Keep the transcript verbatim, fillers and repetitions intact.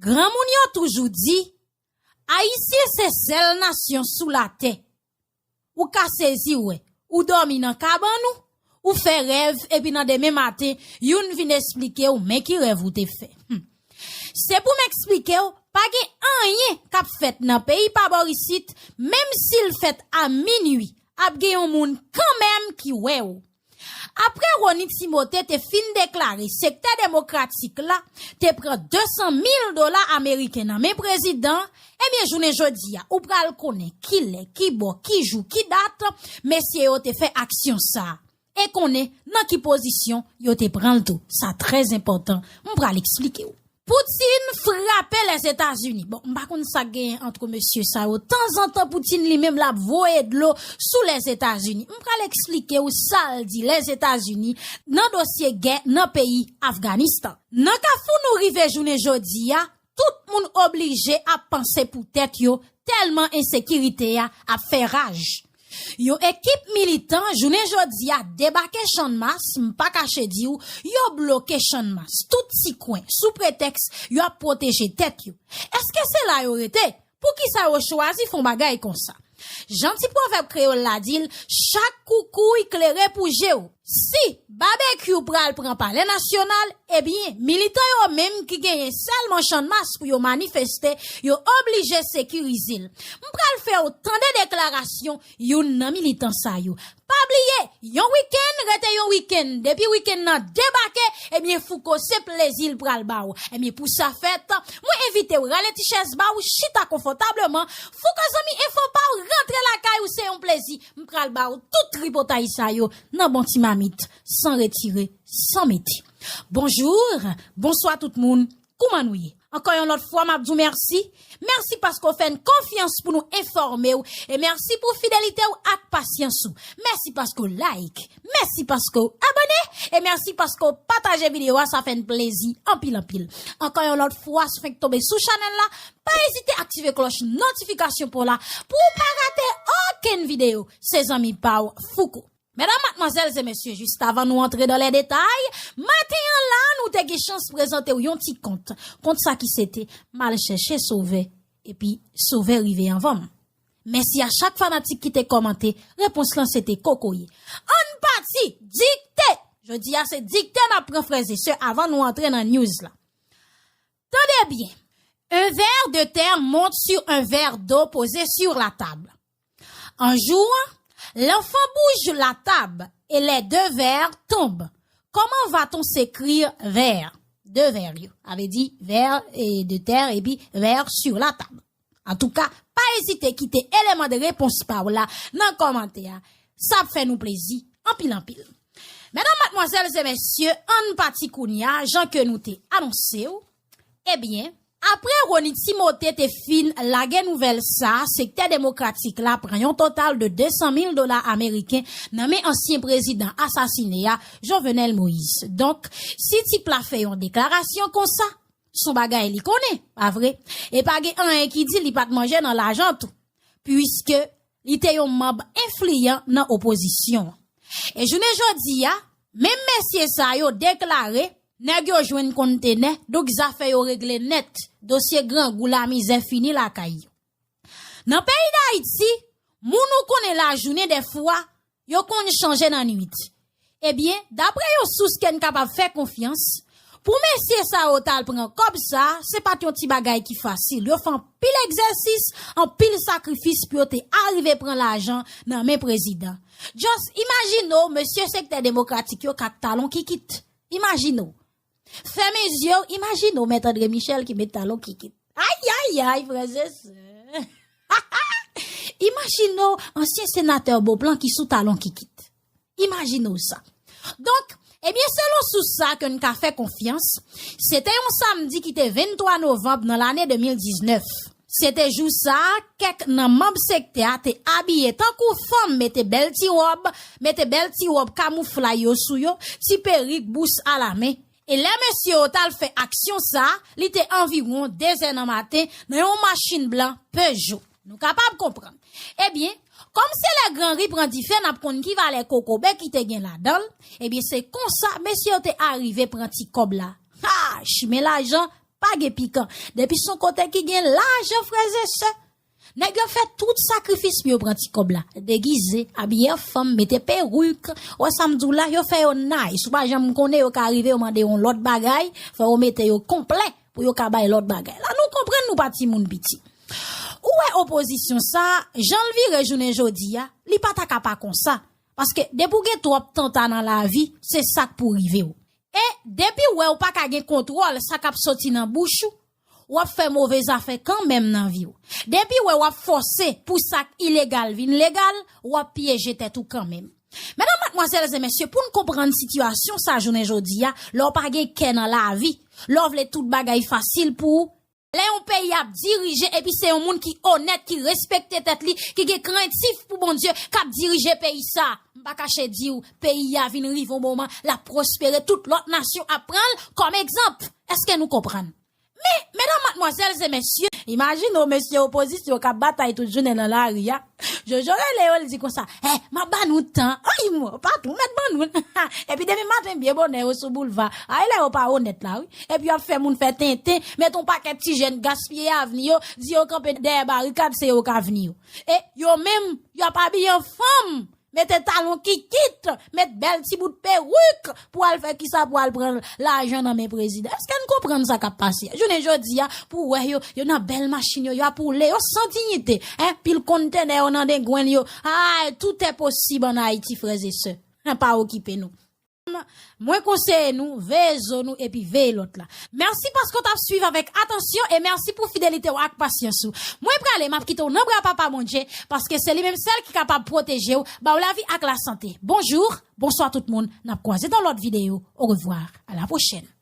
Granmoun yo toujou di, Ayisyen se sèl nasyon sou latè. Ou ka sezi wè, ou dòmi nan kabann ou, ou fè rèv epi nan demen maten, youn vin esplike w men ki rèv ou te fè. Hmm. Se pou m eksplike w, pa gen anyen k ap fèt nan peyi pa bò isit, menm si l fèt a minui, ap gen yon moun kanmenm ki wè w. Apre Rony Timothé te fin deklare sektè demokratik la te pran de san mil dola ameriken nan men prezidan, ebyen, jounen jodi a, ou pral konnen kilè, ki bò, ki jou, ki dat, mesye yo te fè aksyon sa a. E konnen nan ki pozisyon yo te pran l tou. Sa trè enpòtan, m pral eksplike w. Putin frape Lèzetazini. Bon, m pa konn sa k genyen ant mesye sa yo. Tanzantan, Putin li menm l ap voye dlo sou Lèzetazini. M pral eksplike w sa l di Lèzetazini nan dosye gè nan peyi Afganistan. Nan kafou nou rive jounen jodi a, tout moun oblije ap panse pou tèt yo, tèlman ensekirite a ap fè raj. Yon ekip militan jounen jodi a debake Channmas, m pa kache di w, yo bloke Channmas, tout ti kwen, sou pretèks yo ap pwoteje tèt yo. Èske se la yo rete? Poukisa yo chwazi fè yon bagay konsa? Jan ti pwovèb kreyòl la di l, chak koukouy klere pou je w. Si babekyou pral pran Palè Nasyonal, ebyen, militan yo menm ki genyen sèlman Channmas pou yo manifeste, yo oblije sekirize l. M pral fè w tande deklarasyon youn nan militan sa yo. Pa bliye, yon wikenn rete yon wikenn. Depi wikenn nan debake, ebyen, Fouco se plezi l pral ba w. Ebyen, pou sa fèt, mwen envite w rale ti chèz ba w, chita konfòtableman. Fouco zanmi enfo pa w rantre lakay ou, se yon plezi. M pral ba w tout tripotay sa yo nan bon ti mamit, san retire, san mete. Bonjou, bonswa tout moun, kouman nou ye? Ankò yon lòt fwa, m ap di w mèsi. Mèsi paske w fè n konfyans pou nou enfòme w. E mèsi pou fidelite w ak pasyans ou. Mèsi paske w like. Mèsi paske w abòne. E mèsi paske w pataje videyo a. Sa fè n plezi anpil, anpil. Ankò yon lòt fwa, si w fenk tonbe sou chanèl la, pa ezite aktive klòch notifikasyon pou w la, pou w pa rate okenn videyo. Se zanmi pa w, Fouco. Medam, madmwazèl e mesye, jis avan nou antre dan lè detay, maten an la, nou te gen chans prezante w yon ti kont. Kont sa ki se te M al chèche sovè, epi sovè rive anvan m. Mèsi a chak fanatik ki te kòmante, repons lan se te kokoye. Ann pati, dikte! Jodi a se dikte n ap pran, frè e sè, avan nou antre nan news la. Tande byen. Un ver de terre monte sur un verre d'eau posé sur la table. Un jour, l'enfant bouge la table et les deux verres tombent. Comment va-t-on s'écrire verre? De verre, yo. Sa vle di ver e de terre epi verre sur la table. Antouka, pa ezite kite eleman de repons pa w la nan kòmantè a. Sa ap fè nou plezi anpil, anpil. Medam, madmwazèl e mesye, ann pati kounye a, jan ke nou te anonse w. Ebyen, apre Rony Timothé te fin lage nouvèl sa, sektè demokratik la pran yon total de de san mil dola ameriken nan men ansyen prezidan asasine a, Jovenel Moïse. Donk, si tip la fè yon deklarasyon konsa, se yon bagay li konnen, pa vre? E pa gen anyen ki di li pa t manje nan lajan tou, piske li te yon manm enfliyan nan opozisyon an. E jounen jodi a, menm mesye sa yo deklare, nèg yo jwenn kontenè, donk zafè yo regle nèt, dosye grangou, lamizè fini lakay yo. Nan peyi Dayiti, moun ou konnen lajounen dèfwa, yo konn chanje nan nwit. Ebyen, dapre yon sous ke n kapab fè konfyans, pou mesye sa yo t al pran kòb sa, se pa t yon ti bagay ki fasil. Yo fè anpil egzèsis, anpil sakrifis pou yo te arive pran lajan nan men prezidan. Just imajine w, mesye sektè demokratik yo k ak talon kikit. Imajine w. Fèmen zye w, imajine w Mèt André Michel ki met talon kikit. Ayayay, frè e sè. Imajine w ansyen senatè Beauplan ki sou talon kikit. Imajine w sa. Donk, ebyen, selon sous sa ke n ka fè konfyans, se te yon samdi ki te venntwa novanm nan lane de mil diznèf. Se te jou sa a, kèk nan manm sektè a te abiye tankou fanm, mete bèl ti wòb, mete bèl ti wòb kamouflay yo sou yo, ti perik, bous alamen. E lè mesye yo t al fè aksyon sa a, li te anviwon de zè nan maten nan yon machin blan Peugeot. Nou kapab konprann. Ebyen, kòm se lè gran ri pran dife n ap konn ki valè kokobe ki te gen ladan l, ebyen, se konsa mesye yo te arive pran ti kòb la. Ha! Chimen lajan pa gen pikan. Depi se yon kote ki gen lajan, frè e sè, nèg yo fè tout sakrifis pou yo pran ti kòb la. Degize, abiye an fanm, mete perik. Wè sa m di w la, yo fè yo nice. Ou pa janm konnen yo ka rive, yo mande yon lòt bagay, fò yo mete yo konplè pou yo ka bay lòt bagay. La nou konprann nou pa timoun piti. Ou wè opozisyon sa, jan l vire jounen jodi a, li pa ta ka pa konsa. Paske depi w gen twòp tanta nan lavi, se sa k pou rive w. E depi w wè w pa ka gen kontwòl sa k ap soti nan bouch ou, w ap fè move zafè kanmenm nan vi w. Depi w wè w ap fòse pou sa k ilegal vin legal, w ap pyeje tèt ou kanmenm. Medam, madmwazèl e mesye, pou n konprann sitiyasyon sa jounen jodi a, lè w pa gen kè nan lavi, lè w vle tout bagay fasil pou ou, lè yon peyi ap dirije epi se yon moun ki onèt, ki respekte tèt li, ki gen krentif pou Bondye, k ap dirije peyi sa, m pa kache di w, peyi a vin rive yon moman, l ap pwospere, tout lòt nasyon ap pran l kòm egzanp. Èske nou konprann? Men, medam, madmwazèl e mesye, imajine w mesye opozisyon k ap batay tout jounen nan lari a. Jojo rele yo, l di konsa, eh, m ap ba nou tan. Ay, mwen, patwon, mèt ban nou. Epi demen maten, byen bonè, yo sou boulva. Ay, lè yo pa onèt la, wi. Epi y ap fè moun fè tenten, met yon pakèt ti jèn gaspiye avni yo, di yo kanpe dèyè barikad, se yo k avni yo. E yo menm, y ap abiye an fanm, mete talon kikit, met bèl ti bout perik pou al fè kisa, pou al pran lajan nan men prezidan. Èske n konprann sa k ap pase? Jounen jodi a, pou w wè yo, yo nan bèl machin yo, y ap woule, yo san diyite, en, pil kontenè yo nan dengwenn yo. Ay, tout est possible en Haïti, frè e sè. En, pa okipe nou. Mwen konseye nou, veye zo nou epi veye lòt la. Mèsi paske w t ap swiv avèk atansyon e mèsi pou fidelite w ak pasyans ou. Mwen prale, m ap kite w nan bra Papa Bondye, paske se li menm sèl ki kapab pwoteje w, ba w lavi ak lasante. Bonjou, bonswa tout moun, n ap kwaze nan lòt videyo. Orevwa, a la pwochèn.